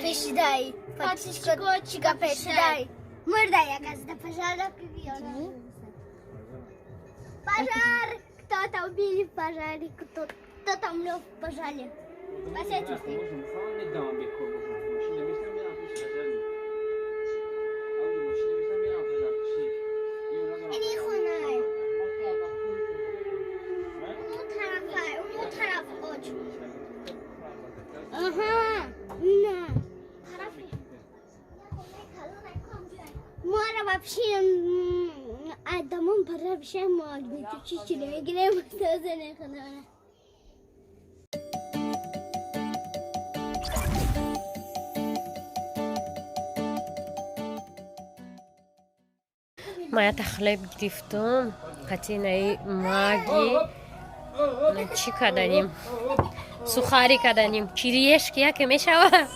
Пешидай. Подписчико чига пешидай. Мурда як аз да пожара кибиёна. Пожар! Кто-то убили в пожаре, кто-то умрел в пожаре. Спасайте. Ини хонай. Ун тарафай, ун тараф оч. Аҳа, на. Тарафи. Мора вообще адамон вообще магниточили мегирем тоза хонара. Ма ята хлеб гирифтум, қатинаи маги чӣ каданим, сухари каданим, кириешки яке мешава.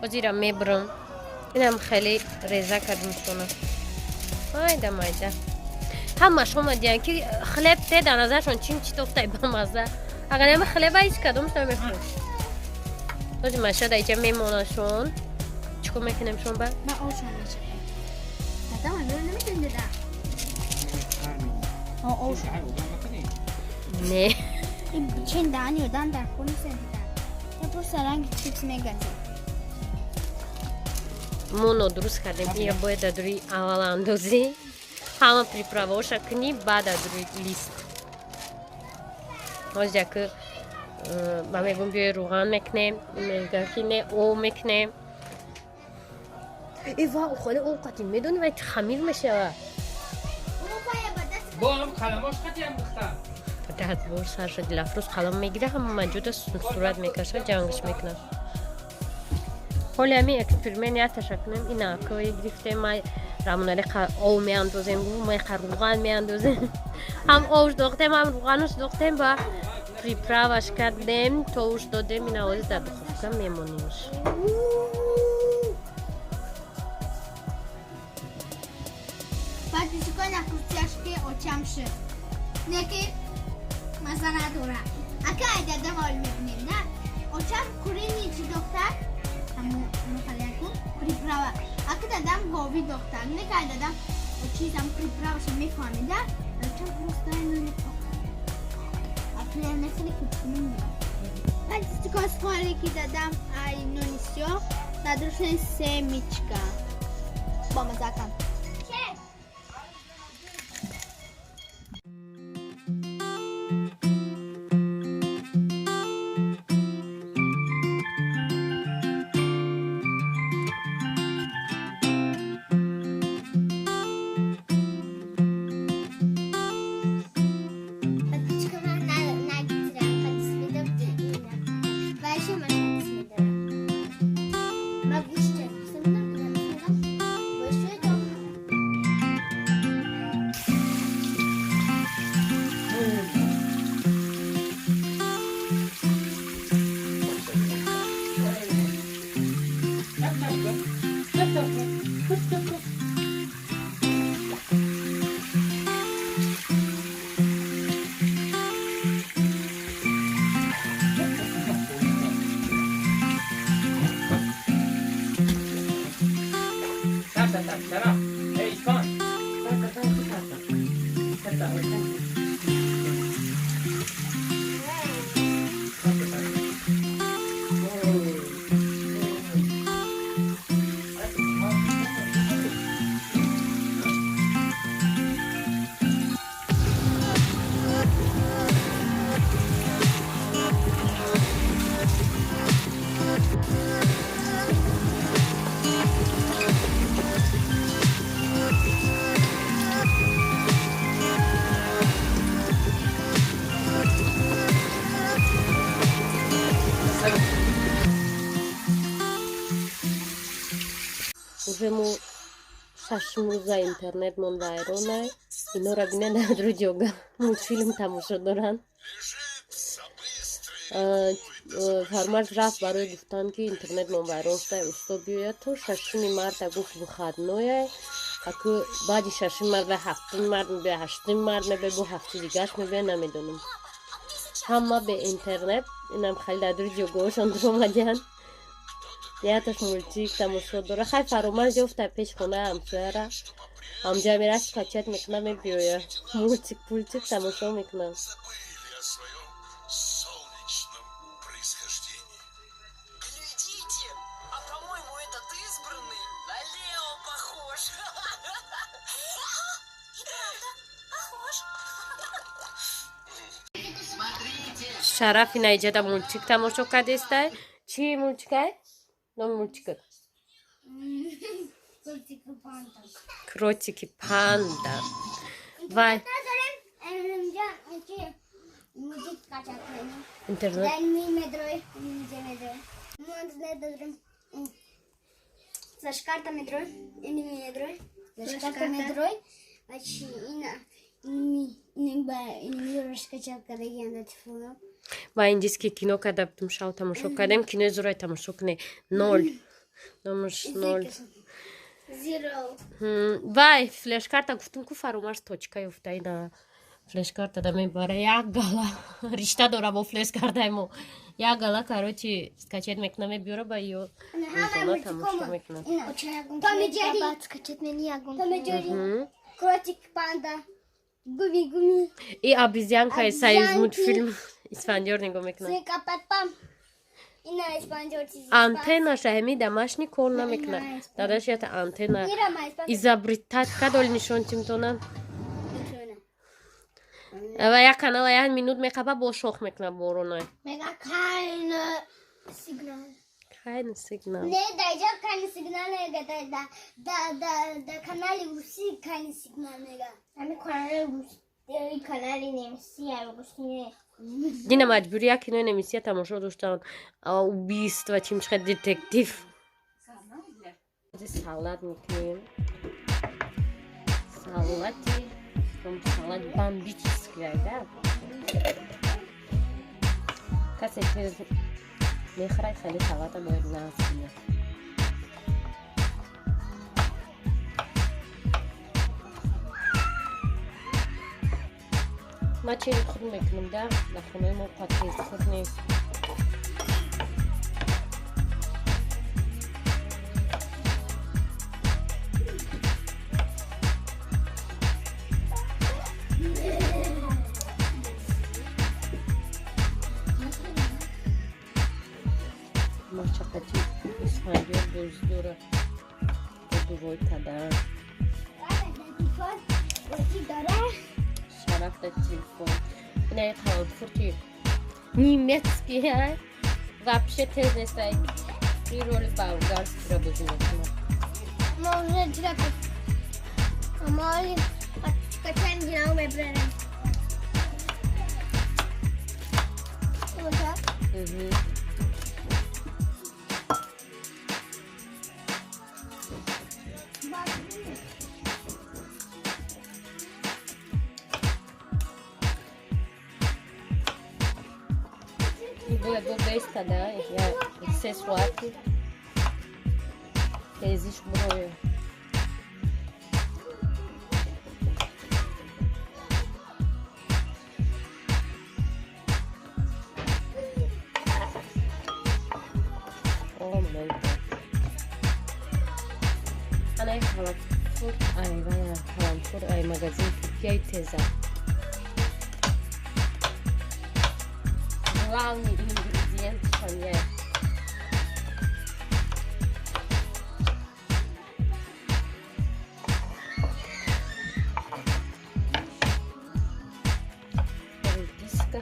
Озира мебурам. Инам хеле реза кардим шона. Майда майда. Ҳамаш омадиян ки хлеб те дар назаршон чим чи тофтай бамаза. Агар нама хлеба ҳеҷ кадомш намехӯрд. Ози маша дар иҷа мемонашон. Чӣ кор мекунем шон ба? Ба ошон мешавад. Дадам, намедонӣ дада. Не. Чен даҳани одам дар кор нест дида. Я просто ранги чипс мегазӣ. Мо нодуруст кардем. Ия бояд дар рӯи аввал андозӣ. Ҳама приправаоша кунӣ, баъд аз рӯи лист. Ҳозир яку ба мегӯм биёй рӯған мекунем, мегӯям ки не, об мекунем. Э ва охали об қатӣ медонӣ вай хамир мешава. Бо ҳам қаламош қатиам духтар. Дадбор сар шуд. Дилафрӯз қалам мегира, ҳама ҷуда сурат мекаша, ҷангш мекунад. Ҳоли ҳамин эксперимент яташа кунем. Ина кӯи гирифтем, май рамонали об меандозем, гу май рӯған меандозем. Ҳам обш дохтем, ҳам рӯғанаш дохтем, ба приправаш кардем, товуш додем, ина ҳозир дар духовка мемонимш. Подписчикои накрутяшки очам шуд. Неки маза надора. Ака ай дадам ҳол мебинем, на? Очам куриный чи дохтар? Ҳаму мухалияку приправа. Ака дадам гови дохтар. Неки ай дадам чизам приправаша мефаҳмида. Очам просто нони Ака нехели кучкунум. Подписчико сухаре ки дадам ай нони сиёҳ, надрушен семечка. Бо мазакам. Подписчика ман нагирам, подписчикам ина. Ваще ман подписчикам. Ма гӯшт писамдам, ина писамдам. Ваще дом. Уже мо 6 рӯза интернетмон вайронай. Инора бине, дар ҷога мультфилм тамошо доранд. Фармаш рафт барои гуфтан, ки интернетмон вайрон шуда, усто биёяд. То 6-уми марта гуфт выходной. Аку баъди 6-уми март ва 7-уми март мебиёяд, 8-уми март мебиёяд, бо ҳафти дигарш мебиёяд, намедонам. Ҳама бе интернет. Инам хеле дар дури ҷогоҳошон дуромадиянд. Яташ мультик тамошо дора. Хай Фаромарз ёфта пеш хона ҳамсояра. Ҳамҷа мера скачать мекуна, мебиёя. Мультик, пультик тамошо мекуна. Шараф ина иҷада мультик тамошо кардестай. Чӣ мультикай? Номи мультикат? Кротики панда. Вай. Интернет. Флешкарта медрой, медрой, флешкарта медрой, Ма индийский кино карда будем, шав тамошо кардем, кинои зурай тамошо кунем. Ноль. Номаш ноль. Вай, флешкарта гуфтум ку Фаромарз точка ёфта ина. Флешкарта да мебара як гала. Ришта дора бо флешкартай мо. Як гала, короче, скачать мекуна, мебиёра ба ё. Рӯзона тамошо мекуна. Кротик панда. Гуми гуми. И обезьянка из Союз мультфильм. Исфандиёр нигоҳ мекунад. Антенна шаҳми домашний кор намекунад. Дадаш ята антенна изобретать кадол нишон тимтона. Ва як канала як минут меқапа, бо шох мекунад боронай. Мега keine Signal. Keine Signal. Не, да иҷа keine Signal мега, да да да да канали руси keine Signal мега. Ами канали руси, канали немси, руси не. Дина маҷбури як кинои немисия тамошо доштан. Убийство, чимчха детектив. Салат мекунем. Салати, салат бомбический, да? Касе тез мехӯрад, хеле салата бояд нағз бинад. Ма чени худ мекунам, да? Дар хонаи мо тез худ нест. Мачақати Исфандиёр бозӣ дора. Дувой кадан. Шараф дар телефон. Ина як қаламфурти немецкий, вообще тез нестай. И роли болгарскийро бозӣ мекунад. Мо уже чира мо качаем динаму мебарем. Бояд бо беста, да, се соати тезиш броя. О май гад. Ана халафур, ай вая халамфур, ай магазин Туркияи теза. Главный ингредиент шоня. Редиска.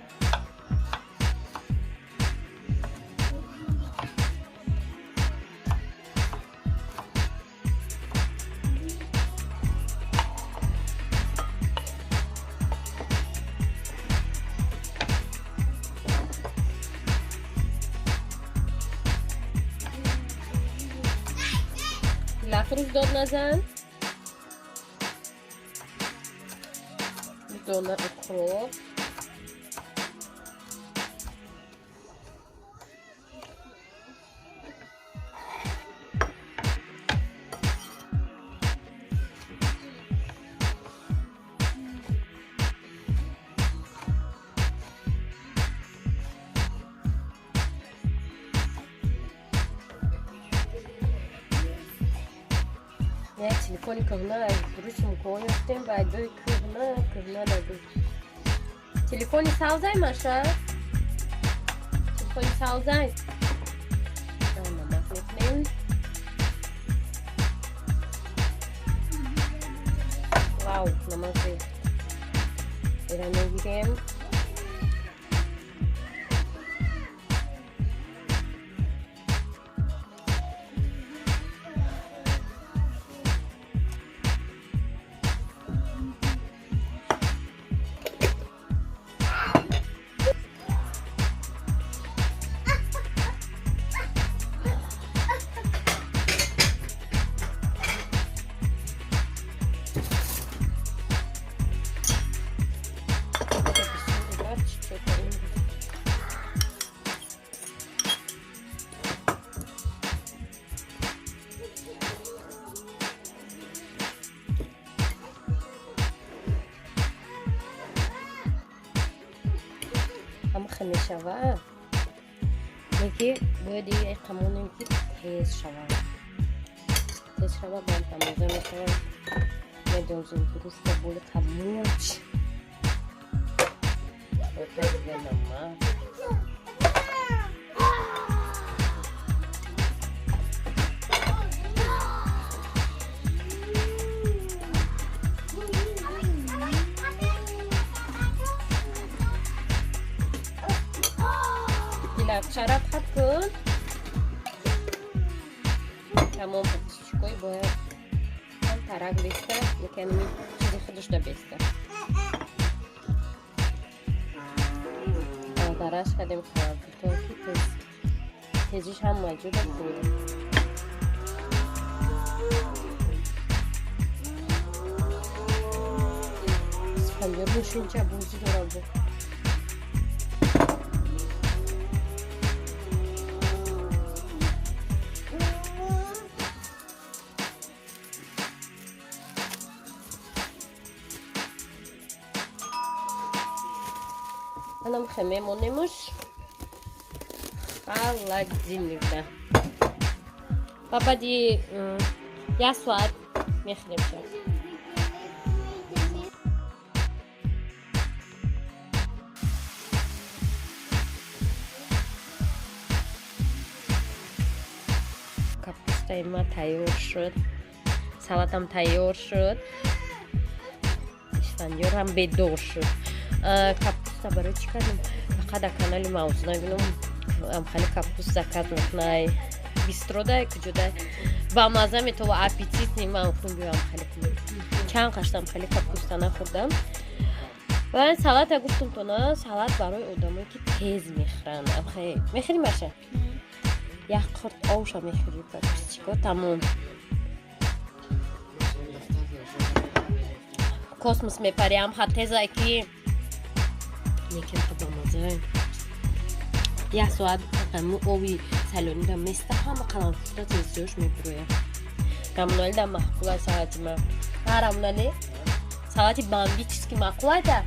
Лафруз дод назан. Дона укроп. Як телефони кӯҳна аз рӯи сумкаҳо ёфтем, ба айдои кӯҳна кӯҳна набуд. Телефони савзай, Маша? Телефони савзай. Намак мекунем. Вау, намак рехт. Ира мегирем. Ҳамаха мешава, неки бояд қамонем, ки тез шава, тез шава, баъд тамоза мешава. Медозем дуруста боли қамуч намак. Шараб хат кун. Тамом, птичкой бояд ҳам тарак беста, лекин чизи худаш да беста. Дараш кардем то ки тез тезиш ҳам маҷуда буд. Исфандиёр мошинча бозӣ дорад бо. Анам мемонемуш холодильникда. Ба баъди як соат мехӯрем ша. Капустаи ма тайёр шуд, салатам тайёр шуд, Исфандиёрам бедор шуд. Капуста барои чӣ кардем? Фақат дар канали Мавзуна бинам, амхали капуст заказ мекунай, бистрода куҷода ба маза метова, аппетитный. Ман гуфтам, биё амхали кунем. Чанд қашт амхали капуста нахӯрдам. Ва салата гуфтум тона, салат барои одамое ки тез мехӯранд. Мехӯрӣ, Маша? Як қурт овша мехӯрӣ, чико, тамом. Космос мепари, амха тезай ки некем бамаза. Як соат ҳамун оби салонида места, ҳама қаламфурта тезҷош мебурояд. Рамуналида маъқула салати ма. Ҳа, Рамунали, салати бомбически маъқулайда.